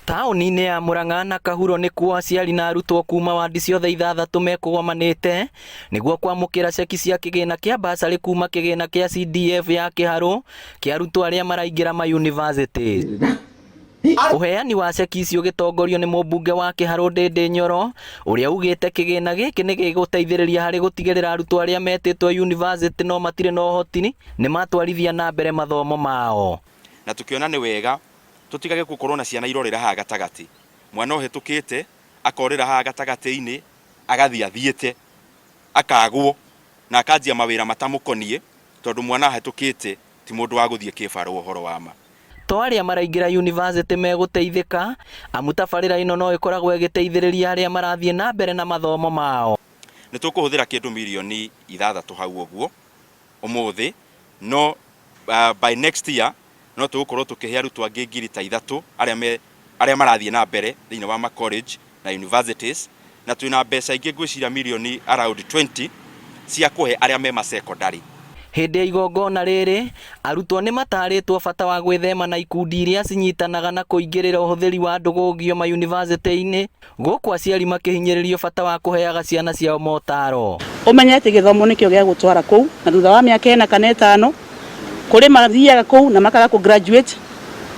Taũni-inĩ ya Murang'a na Kahuro nĩkuo aciari na arutwo kuma wandi ciothe ithathatũ mekũgomanĩte nĩguo kwamũkĩra ceki cia kĩgĩna kĩa bursary kuma kĩgĩna kĩa CDF ya Kĩharũ kĩa arutwo arĩa maraingĩra mayunivasĩtĩ. Ũheani wa ceki ici ũgĩtongorio nĩ mũmbunge wa Kĩharũ Ndĩndĩ Nyoro ũrĩa ugĩte kĩgĩna gĩkĩ nĩ gĩgũteithĩrĩria harĩ gũtigĩrĩra arutwo arĩa metĩtwo yunivasĩtĩ no matirĩ na ũhoti nĩ matwarithia na mbere mathomo mao. Na tũkĩona nĩ wega tũtigage gũkorwo na ciana irorĩra haha gatagatĩ. Mwana ũhĩtũkĩte akorĩra haha gatagatĩ-inĩ, agathiĩ athiĩte, akagwo na akanjia mawĩra matamũkoniĩ tondũ mwana ahĩtũkĩte ti mũndũ wa gũthiĩ kĩbarũa ũhoro wa ma. To arĩa maraingĩra yunivasĩtĩ megũteithĩka, amu tabarĩra ĩno no ĩkoragwo ĩgĩteithĩrĩria arĩa marathiĩ na mbere na mathomo mao. Nĩ tũkũhũthĩra kĩndũ mirioni ithathatũ hau ũguo ũmũthĩ, no by next year no tũgũkorwo tũkĩhe arutwo angĩ 3000 arĩa me arĩa marathiĩ na mbere thĩinĩ wa ma college na universities, na twĩna mbeca ingĩ ngwĩciria mirioni around 20 cia kũhe arĩa me ma secondary. Hĩndĩ ya igongona rĩrĩ, arutwo nĩ matarĩtwo bata wa gwĩthema na ikundi iria cinyitanaga na kũingĩrĩra ũhũthĩri wa ndũgũgio mayunivasĩtĩ-inĩ, gũkũ aciari makĩhinyĩrĩrio bata wa kũheaga ciana ciao motaro. Ũmenye atĩ gĩthomo nĩkĩo gĩa gũtwara kũu, na thutha wa mĩaka ĩna kana ĩtano, kũrĩ mathiaga kũu na makaga kũ graduate,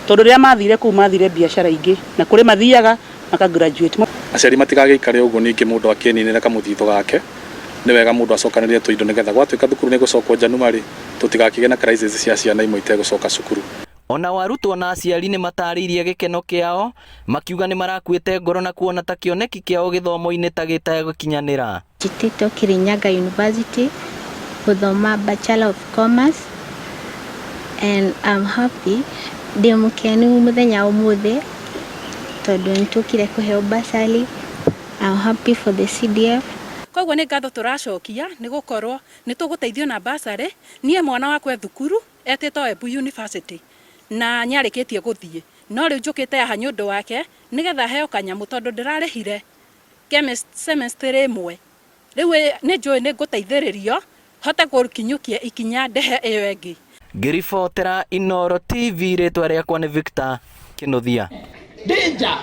tondũ rĩrĩa mathire kũu mathire biacara ingĩ, na kũrĩ mathiaga maka graduate. Aciari matigagĩikare ũguo ningĩ mũndũ akĩninĩre kamũthithũ gake, nĩ wega mũndũ acokanĩrĩrie tũindo nĩgetha gwatuĩka thukuru nĩ gũcokwo January tũtigakĩgĩe na crisis cia ciana imwe itegũcoka cukuru. Onao arutwo na aciari nĩ matarĩirie gĩkeno kĩao, makiuga nĩ marakuĩte ngoro na kuona ta kĩoneki kĩao gĩthomo-inĩ ta gĩtegũkinyanĩra. Njĩtĩtwo Kirinyaga University gũthoma Bachelor of Commerce and I'm happy, ndĩ mũkenu mũthenya wa ũmũthĩ tondũ nĩ tũkire kũheo bursary. I'm happy for the CDF. Koguo nĩ ngatho tũracokia nĩ gũkorwo nĩ tũgũteithio na bursary. Niĩ mwana wakwa e thukuru etĩtwo Embu University na nĩ arĩkĩtie gũthiĩ, no rĩu njũkĩte haha nĩ ũndũ wake nĩgetha heo kanyamũ tondũ ndĩrarĩhire semester ĩmwe. Rĩu nĩ njũĩ nĩ ngũteithĩrĩrio hote gũkinyũkia ikinya ndĩhe ĩyo ĩngĩ. Ngĩribotera Inooro TV rĩtwa rĩakwa nĩ Victor Kĩnuthia. Danger.